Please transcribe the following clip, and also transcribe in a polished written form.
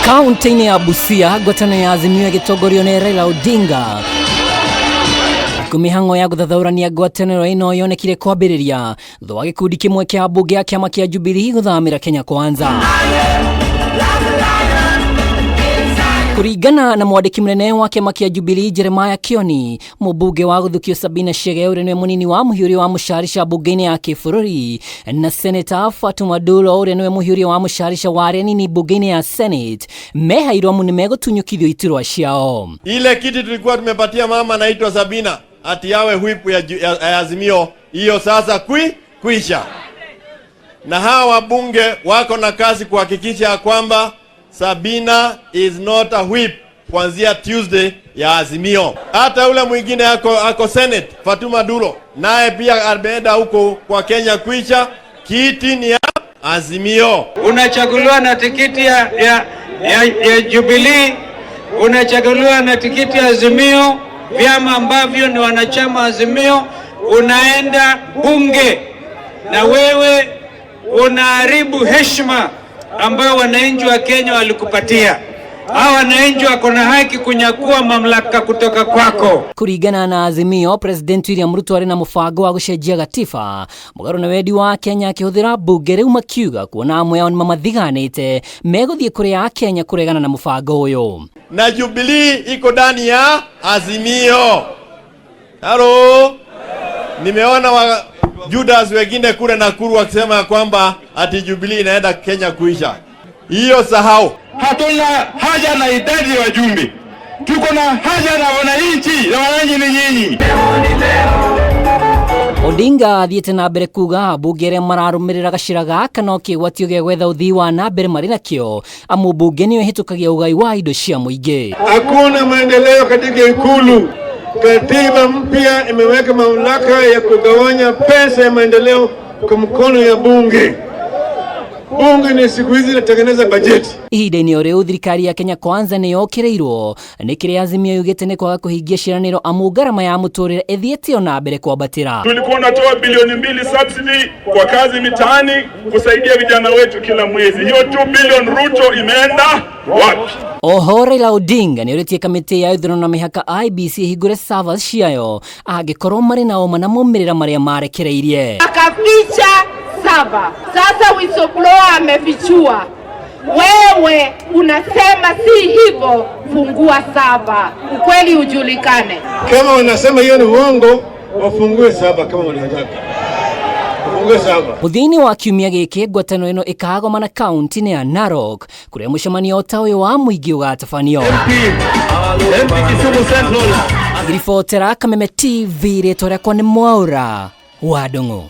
Kaunti-inĩ ya Busia, ngwatanĩro ya Azimio ĩgĩtongorio nĩ Raila Odinga. Mĩhang'o ya gũthathaũrania ngwatanĩro ĩno yonekire kwambĩrĩria thutha wa gĩkundi kĩmwe kĩa mbunge ya kĩama kĩa Jubilee gũthamĩra Kenya Kwanza. Kũringana na mwandĩki mũnene wa kĩama kĩa Jubilee Jeremiah Kioni, mũmbunge wa gũthukio Sabina Chege ũrĩa nĩwe mũnini wa mũhiũria wa mũcarica mbunge-inĩ ya kĩbũrũri na Seneta Fatuma Dulo ũrĩa nĩwe mũhiũria wa mũcarica wa arĩa anini mbunge-inĩ ya Senate mehairwo amu nĩmegũtunyũkithio iturwa ciao. Ile kiti tulikuwa tumepatia mama anaitwa Sabina ati yawe whip ya Azimio, hiyo sasa kuisha. Na hawa wabunge wako na kazi kuhakikisha ya kwamba Sabina is not a whip kuanzia Tuesday ya Azimio. Hata ule mwingine ako Senate Fatuma Duro naye pia ameenda huko kwa Kenya kuisha, kiti ni ya Azimio. Unachaguliwa na tikiti ya Jubilee, unachaguliwa na tikiti ya Azimio, vyama ambavyo ni wanachama Azimio, unaenda bunge na wewe unaharibu heshima ambayo wananchi wa Kenya walikupatia. Hawa wananchi wako na haki kunyakua mamlaka kutoka kwako. Kuringana na Azimio, President William Ruto arĩ na mũbango wa gũcenjia gatiba mũgarũ na wendi wa Kenya akĩhũthĩra mbunge rĩu makiuga kuona amwe ao nĩmamathiganĩte megũthiĩ kũrĩ a Kenya kũregana na mũbango ũyũ. Na Jubilee iko ndani ya Azimio. Halo, nimeona wa Judas wengine kule Nakuru wakisema ya kwamba ati Jubilee inaenda Kenya kuisha. Hiyo sahau. Hatuna haja na idadi ya wajumbe, tuko na haja na wananchi, na wananchi ni nyinyi. Odinga athiĩte na mbere kuga ambunge arĩa mararũmĩrĩra gacĩra gaka no kĩgwatio gĩa gwetha ũthii wa na mbere marĩ nakĩo amu mbunge nĩyo ĩhĩtũkagia ũgai wa indo cia mũingĩ. Hakuna maendeleo katika Ikulu. Katiba mpya imeweka mamlaka ya kugawanya pesa ya maendeleo kwa mkono ya bunge. Bunge ni siku hizi inatengeneza bajeti. Ihinda-inĩ o rĩu thirikari ya Kenya Kwanza nĩ yokĩrĩirwo nĩ kĩrĩa Azimio yugĩte nĩ kwaga kũhingia ciĩranĩro amu ngarama ya mũtũrĩre ĩthiĩte o na mbere kwambatĩra. Tulikuwa tunatoa bilioni 2 subsidy kwa kazi mitaani kusaidia vijana wetu kila mwezi. Hiyo 2 billion Ruto imeenda wapi? Oho Raila Odinga nĩ ũrĩtie kamĩtĩ ya ithurano na mĩhaka IEBC ĩhingũre servers ciayo angĩkorwo marĩ na ũma na maumĩrĩra marĩa marekereirie. Akaficha saba. Sasa whistleblower amefichua. Wewe unasema si hivyo, fungua saba, ukweli ujulikane. Kama wanasema hiyo ni uongo, wafungue saba kama wanataka. Wafungue saba. Mũthia-inĩ wa kiumia gĩkĩ ngwatanĩro ĩno ĩkagomana kaunti-inĩ ya Narok kũrĩa mũcemanio ta ũyũ wa mũingĩ ũgatabanio. Ngiribotera Kameme TV, rĩtwa rĩakwa nĩ Mwaũra wa Ndung'u.